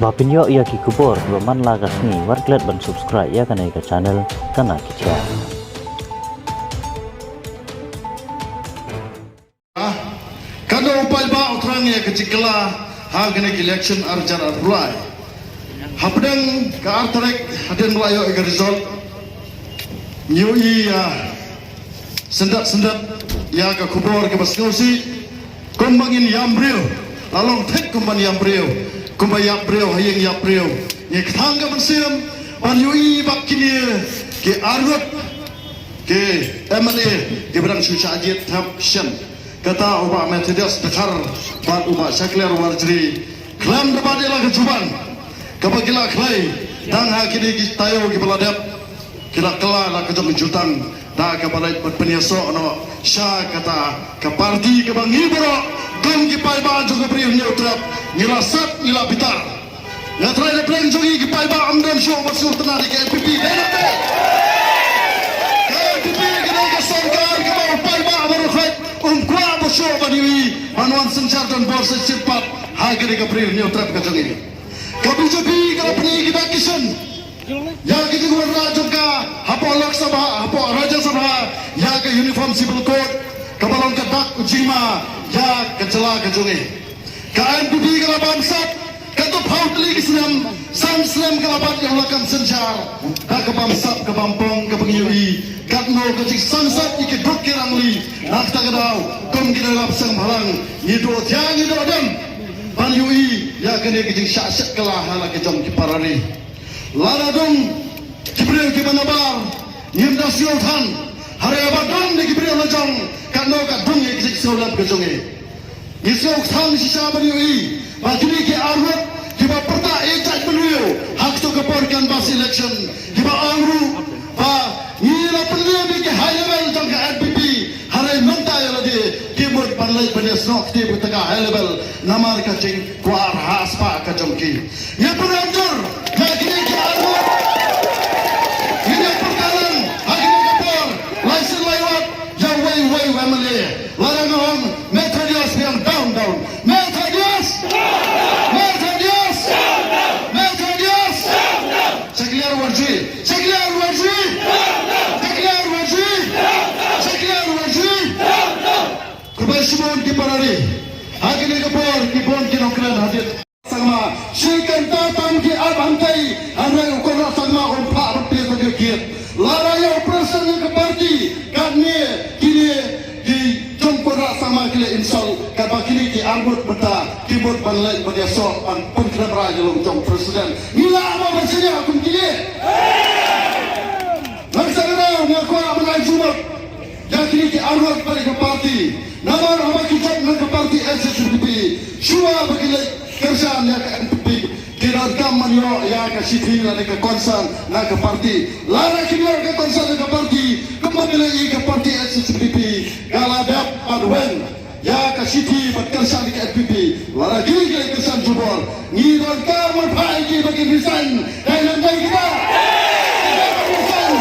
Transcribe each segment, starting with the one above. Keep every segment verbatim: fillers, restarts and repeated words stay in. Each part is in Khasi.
Ba pynïoh ïa ki khubor kiba man la ka sngi, wat klet ban subscribe ïa kane ka channel Kana Ki Jia. Ka dei u paidbah u thrang ïa ka jingkylla ha kane ka election ar hajar arphew lai. Hapdeng ka ar tarik hadien ba la ïoh ïa ka result, ngi ïohi ïa syndet syndet ïa ka khubor kaba sngewsih. Kumba ngin ïam briew, la long thik kumba ïam briew, kumba ïap briew ha ïing ïap briew. Ngi kthang ka mynsiem ban ïohi ba kine ki arngut ki M L A kiba dang shu shah jied thep shen. Kata u Bah Methodius Dkhar bad u Bah Shakliar Warjri khlem da bat ïa la ka jubab kaba ki la khlei, dang ha kine ki taïew kiba la dep ki la kylla la ka jong ka jutang da kaba leit ban pynïasoh noh sha kata ka parti kaba ngi baroh kum ki paidbah jong ka Ri Hynñiewtrep ngi la sat, ngi la bitar. Nga tharai na pdeng jong ngi ki paidbah ym don shuh ba sngewtynnad ïa ka N P P, dei ne ym dei? Ka N P P ka dei ka sorkar kaba u paidbah baroh khoit um kwah ba shuh ban ïohi ban wan synshar donbor sa shipat ha kane ka Ri Hynñiewtrep ka jong ngi. Ka B J P ka la pyni ki bad ki shin ïa ki jingwanrah jong ka hapoh Lok Sabha, hapoh Rajya Sabha, ïa ka Uniform Civil Code kaba long ka dak u jingma ïa ka jylla ka jong ngi. Ka N P P ka la bamsap, katto phaw tylli ki snem, san snem ka la bat ïa u lakam synshar da ka bamsap ka bampong kaba ngi ïohi katno ka jingsangsap ïa ki duk ki rangli. Na kata ka daw kum ki nongrap seng bhalang ngi duh thiah ngi duh dem ban ïohi ïa kane ka jingshah shet kylla ha la ka jong ki para ri. Lada dung ki briew kiba nabar ngim da sngewthan, hynrei haba dung da ki briew la jong katno ka dung ïa ka jingsngewlem ka jong ngi. Ngi sngewthan shisha ban ïohi ba kine ki arngut kiba pyrta ïa jaitbynriew ha kato ka por canvass election kiba ong ruh ba ngi la pynliem ïa ki high level jong ka N P P, hynrei mynta ïa lade ki mut ban leit ban ïasnoh kti bad kata ka high level namar ka jingkwah ha spah ka jong ki. Ngi pynrem jur na kine ki arngut. Ngi ïa pyrta lang ha kine ki por lai sien lai wat ïa uwei uwei u M L A. Lada nga ong Methodius biang, down, down. Methodius! Methodius! Methodius! Shakliar Warjri! Shakliar Warjri! Shakliar Warjri! Shakliar Warjri! Khublei shibun ki para ri. Ha kine ki por ki bun ki nongkren hadien. Sangma, shi kynta tam ki ap hangtai, hynrei u Conrad Sangma um phah ban plie sa ka kiad. Lada ïa u president ka party, katne kine ki jong Conrad Sangma ki la insult, katba kine ki arngut mynta ki mut ban leit ban ïasoh ban pynkhreh rai ïa la u jong president. Ngi lah ban pynshai kum kine. Ngan sa kynmaw nga kwah ban ai jubab ïa kine ki arngut bad ïa ka party. Namar haba ki jop na ka party H S P D P, shuwa ba ki leit kyrshan ïa ka N P P, ki donkam ban ïoh ïa ka shithi lane ka consent na ka party. Lada kim ïoh ka consent na ka party, kumba ki leit ïa ka party H S P D P, ka la dep ban weng ïa ka shithi ban kyrshan ïa ka N P P. Lada ki leit kyrshan jubor, ngi donkam ban phah ïa ki ba kin resign. Dei ne ym dei kita? Dei ban resign.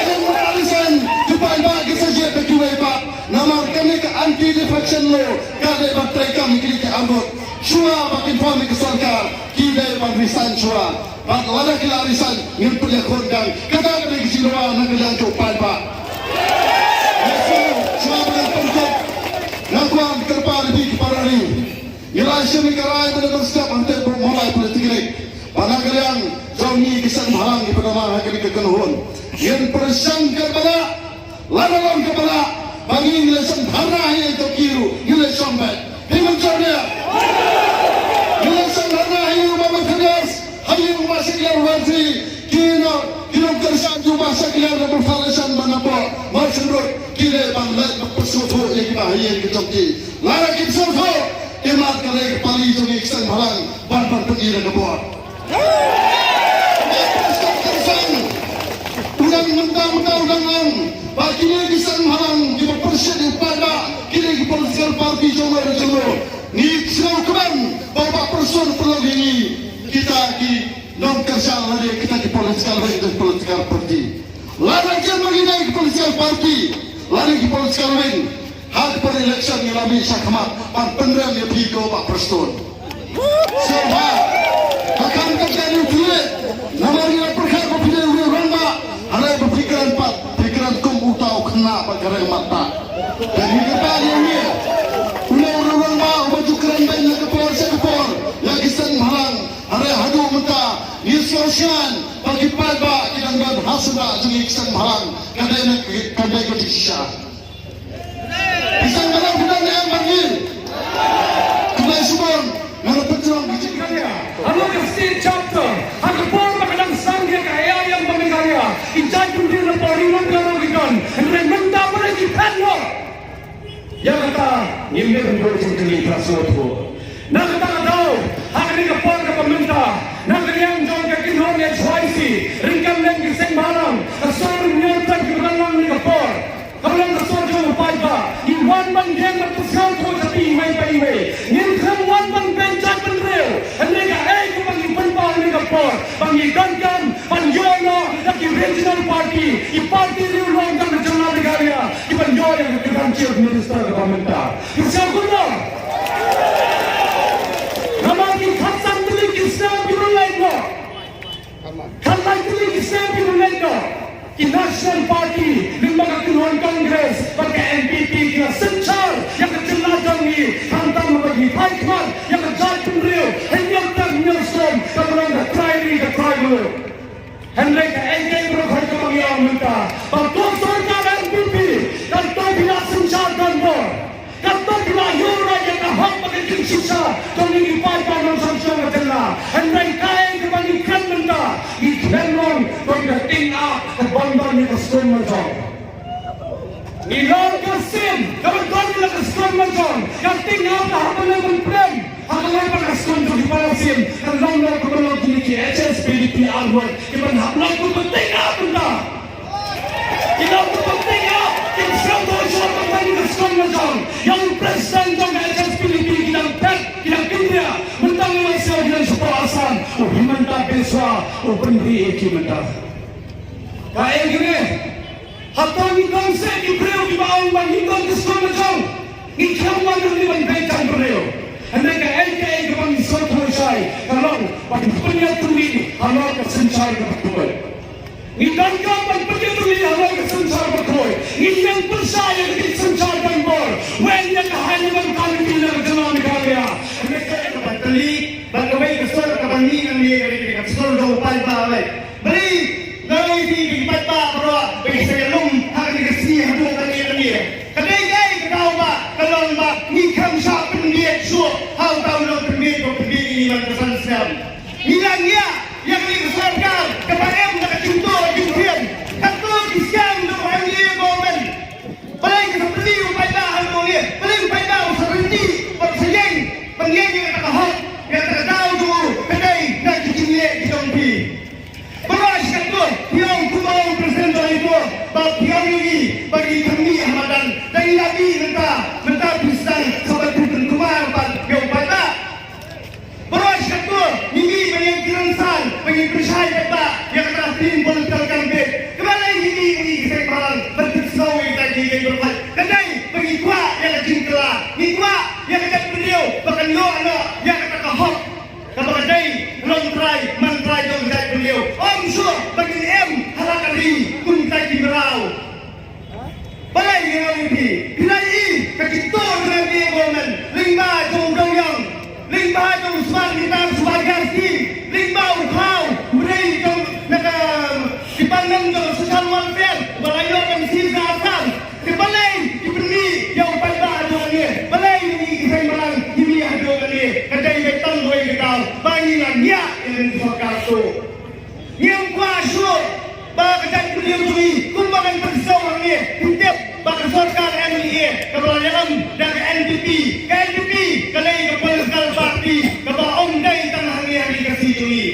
Dei ban resign. Ki paidbah ki sa jied da kiwei pat. Namar kane ka anti defection law ka dei ban treikam ïa kine ki arngut. Shuwa ba kin form ïa ka sorkar, ki dei ban resign shuwa. Bad lada ki la resign, ngin pynïakhun biang. Kata ka dei ka jingdawa na ka liang jong u paidbah. Shuwa ba ngan pynkut, nga kwah ban kyrpad ïa phi ki para ri. Ngi la shim ïa ka rai ba dei ban step hangtei hapoh Mawlai Polytechnic. Bad na ka liang jong ngi ki seng bhalang kiba dang ha kane ka kynhun, ngin pyrshang katba lah, lada long katba lah, ba ngi ngi la seng dharna ha ïing ha ki ruh ngi la shong beit. Phi mynjur ne? Ngi la seng dharna ha ïing u Bah Methodius, ha ïing u Bah Shakliar Warjri, ki nong, ki nongkyrshan jong u Bah Shakliar da Bah Foundation bad na Bah Mawshynrut, ki dei ban leit ban pynsngewthuh ïa kiba ha ïing ki jong ki. Lada kim sngewthuh, imat ka dei ka pali jong ngi ki seng bhalang ban, ban pyni da ka bor. Ba Pastor Kyrpang u dang mynta mynta u dang ong ba kine ki seng bhalang kiba pyrshit ïa u paidbah, kine ki political party jong no jong no. Ngi sngewkmen ba u Bah Prestone u pynlong ïa ngi kita ki nongkyrshan lane kita ki political wing, political party. Lada kin ma ngi dei ki political party lane ki political wing, ha ka por election ngi la mih shakhmat ban pynrem ïa phi ko Bah Prestone. Sngewbha, ha Hynrei haduh mynta ngi sngewsih ba ki paidbah ki dang don ha suba jong ngi ki seng bhalang, ka dei ne ka dei ka jingshisha. Ki seng bhalang ki dang ne em bad ngi. Khublei shibun. Nga la pynjrong ki jingkren ïa halor ka state chapter ha ka por ba ka dang sdang ïa ka A I M ba Meghalaya, ki jaitbynriew na Pari Lum Garo ki don. Hynrei mynta ba ki phet noh. Ïa kata ngim dei ban buh jingkylli, para sngewthuh. Na kata ka daw, ha kane ka por kaba mynta, na ka liang jong ka kynhun H Y C, ryngkat lem ki seng bhalang, ka sor Hynñiewtrep kiba dang long ha kane ka por, kaba long ka sor jong u paidbah, ngi wan ban ïeng ban pynsngewthuh sha phi iwei pa iwei. Ngim khlem wan ban beiñ jaitbynriew. Hynrei kaei kaba ngi pynpaw ha kane ka por, ba ngi donkam ban ïoh noh ïa ki regional party, ki party riewlum jong ka jylla Meghalaya, kiban ïoh ïa ka kyrdan chief minister kaba mynta. Phi sngewthuh kumno? Namar ki khatsan tylli ki snem phi la leit noh. Khatlai tylli ki snem phi la leit noh. Ki National Party, lyngba ka kynhun Congress bad ka N P P, ki la synshar ïa ka jylla jong ngi, khamtam haba ngi phai khmat ïa ka jaitbynriew, Hynñiewtrep Hynñiewstum, kaba long ka trai ri ka trai muluk. Hynrei kaei kaei baroh kaba ngi ong mynta, ba ka sorkar N P P, katto phi la synshar donbor, katto phi la ïoh ïa ka hok bad ka jingshisha jong ngi ki paidbah nongshong shnong ka jylla. Hynrei kaei kaba ngi kren mynta, ngi kren long kum ka tieng ap kaba don ïa ka skum majong. Ngi long ka sien kaba don ïa ka skum majong, ka tieng ap ka hap ban long ban pdeng. Ha ka long ba ka skum jong ki para sien ka long long kaba long kine ki H S P D P artwork kiban hap long kum ka tieng ap mynta. Ki long kum ka tieng ap, ki sngewthuh shwa ba ka long ka skum majong. Ïa u president jong ka H S P D P ki dang phet, ki dang kynriah. Mynta ngi wan sha ki dang shapoh Assam, u Himanta Biswa u pynri ïa ki mynta. Kaei kine? Hato ngi dang seh ki briew kiba ong ba ngi dang ki skum majong? Ngi khlem wan hangne ban beiñ jaitbynriew. Hynrei kaei kaei kaba ngi sngewthuh shai ka long ban pynïatylli halor ka synshar kaba khuid. Ngi donkam ban pynïatylli halor ka synshar kaba khuid. Ngi ïeng pyrshah ïa ka jingsynshar donbor. Wen ïa ka high level committee na ka jylla Meghalaya. Hynrei kaei kaba tylli bad kawei ka sor kaba ngi nang ïa ka sor jong u paidbah. Balei nga ong ïa phi ki paidbah baroh ba ki sa ïalum ha kane ka sngi haduh kane kane. Ka dei kaei ka daw ba ka long ba ngi khlem shah pynbiej shuh ha uta u nongpynbiej ba pynbiej ïa ngi man ka san snem. Ngi la ngiah ïa kane ka sorkar kaba em da ka jingtuh jingphieng. Katto ki seng jong ka M D A government. Balei ka sa pynbiej u paidbah ha kane? Balei u paidbah u sa ryntih bad u sa ïeng ban ïeng ïa kata ka hok, ïa kata ka daw jong u? Ka dei na ki jingïeit ki jong phi. Baroh shi katto phi ong kumba ong u president jong ngi, ba phi ong ïa ngi ba ngi khlem mih ha madan. Te ngi la mih mynta, mynta phi sdang sa ban pynkulmar pat ïa u paidbah. Baroh shi katto ngi mih ban ïeng ki rynsan, ban ïeng pyrshah ïa u paidbah ïa kata ka clean political campaign. Kaba lei ngi mih ngi ki seng bhalang ban pynsngew ïa kita ki, ki baroh. Ka dei ba ngi kwah ïa ka jingkylla, ngi kwah ïa ka jaitbynriew ba kan ïoh noh ïa kata ka hok kaba ka dei long trai man trai jong ka jaitbynriew. Ym shuh ba ngin im ha la ka ri kum kita ki mraw. Balei ngi ong ïa phi? Phi la ïohi ka jingtuh jong ka government lyngba jong u Dewïong, lyngba jong u Smart Meter, Smart Gas Scheme, lyngba u Khaw, u dei jong na ka department jong u Social Welfare, uba la ïoh ban sir na Assam. Te balei ki pynmih ïa u paidbah haduh kane? Balei ngi ki seng bhalang ngi mih haduh kane? Ka dei beit tang kawei ka daw ba ngi la ngiah ïa ka sorkar tuh. Ngim kwah shuh ba ka jaitbynriew jong ngi kumba kan pynsngew hangne, phi tip ba ka sorkar M D A kaba la ïalam da ka N P P, ka N P P ka dei ka political party kaba ym dei tang hangne ha ri Khasi jong ngi.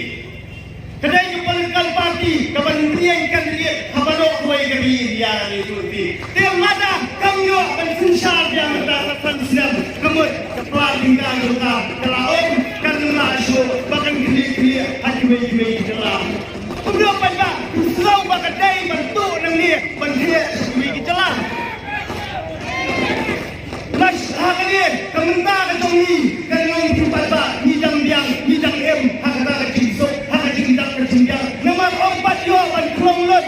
Ka dei ka political party kaba pynïeng candidate ha baroh kawei ka ri India hangne jong ngi. Te lada kam ïoh ban synshar biang mynta sa san snem, ka mut ka pla jingdang jong ka ka la ym, kan ym lah shuh ba kan khlieh khlieh ha kiwei kiwei ki jylla. Kumno paidbah, phi sngew ba ka dei ban tuh nangne ban khlieh sha kiwei ki jylla? Lashai ha kane ka mynta ka jong ngi, ka long phi paidbah, ngi dang biang, ngi dang im ha kata ka jingsuk, ha ka jingdap ka jingbiang. Namar ym pat ïoh ban khlong lut.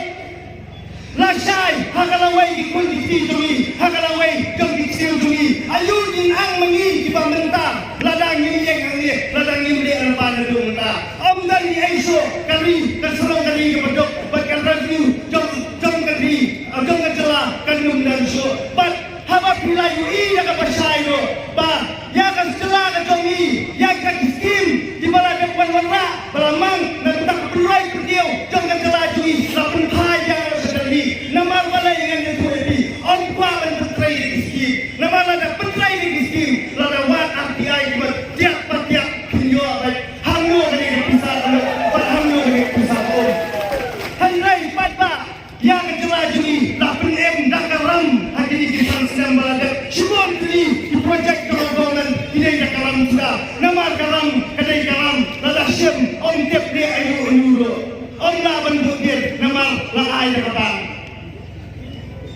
Lashai ha ka lawei ki khun ki kti jong ngi, ha ka lawei jong ki ksiew jong ngi. Aïu ngin ang ma ngi kiba mynta, lada ngim ïeng hangne, lada ngim leh rangbah. Ym don ei shuh, ka ri kan sarong, ka ri kaba duk bad ka revenue jong, jong ka ri, jong ka jylla kan ym don shuh. Bad haba phi la ïohi ïa kaba shai ruh ba ïa ka jylla ka jong ngi, ïa ka skim kiba la dep wan wanrah ba la mang na ka bynta ka pynroi pynthiew jong ka jylla jong ngi, la pynphai ïa ka sha Delhi. Namar balei ngan ïathuh ïa phi? Ym kwah ban pyntrei ïa ki skim. Namar lada pyntrei ïa ki skim, lada wad R T I kiba tiak pa tiak, phin ïoh beit hangno kane ka pisa ka long bad hangno kane ka pisa ka long. Hynrei paidbah, ïa ka jylla jong ngi la pynim da ka ram ha kine ki san snem ba la dep. Shibun tylli ki project jong ka government ki dei da ka ram suda. Namar ka ram ka dei ka ram, lada shim ym tip ne aïu aïu ruh. Ym lah ban bud bit namar la ai da ka bank.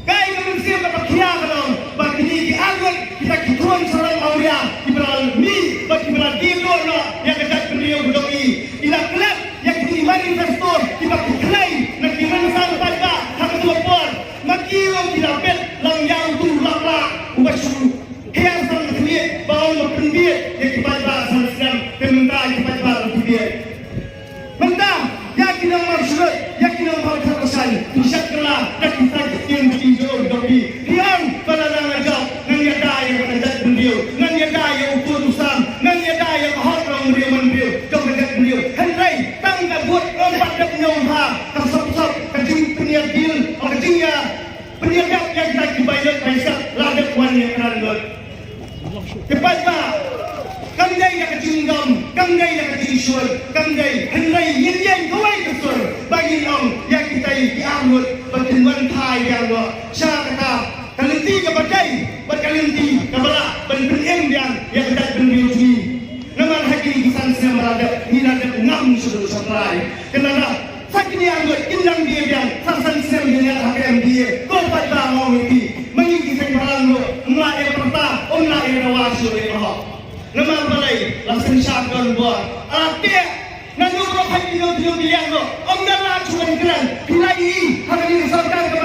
Kaei ka mynsiem kaba khia ka long ba kine ki arngut kita ki khun sarong awria kiba la mih bad kiba la die duh noh ïa ka jaitbynriew ka jong ngi. Ki la klet ïa kine ki manifesto kiba ki khlei na ki rynsan paidbah ha kato ka por. Ma ki ruh ki la bet lang ïa uto u lak lak uba shu hiar san ka khlieh ba ong ba pynbieit ïa ki paidbah san snem, te mynta ïa ki paidbah ruh ki bieit. Mynta ïa ki nong Mawshynrut, ïa ki nong Mawkyrwat, phi shah kylla da ki san ki ktien ki jong ki. Phi ong ba lada nga jop ngan ïada ïa ka jaitbynriew, ngan ïada ïa u pud u sam, ngan ïada ïa ka hok nongbriew manbriew jong ka jaitbynriew. Hynrei tang ka vote ym pat dep ñiewbha, ka sop sop, ka jingpynïadei, ka jingïa pynïadei ïa kita ki bai leit bai sah la dep wan ïa ka ran lut. Te paidbah, kam dei ïa ka jingdom, kam dei ïa ka jingshoh, kam dei, hynrei ngin ïeng kawei ka sur ba ngin ong ïa kita ki arngut ba kin wan phai biang noh sha kata ka lynti kaba dei bad ka lynti kaba lah ban pynim biang ïa ka jaitbynriew jong ngi. Namar ha kine ki san snem ba la dep ngi la dep ngam shuh shuh sha trai. Kynnoh da sa kine arngut kin dang die biang, sa san snem kin ïaid ha ka M D A. Ko paidbah, nga ong ïa phi, ma ngi ki seng bhalang ruh ym lah ïa pyrta, ym lah ïa dawa shuh ïa ka hok. Namar balei? La synshar don bor. Ala te ngan ïoh ruh ha kino kino ki liang ruh ym da lah shuh ban kren. Phi la ïohi ha kane ka sorkar ka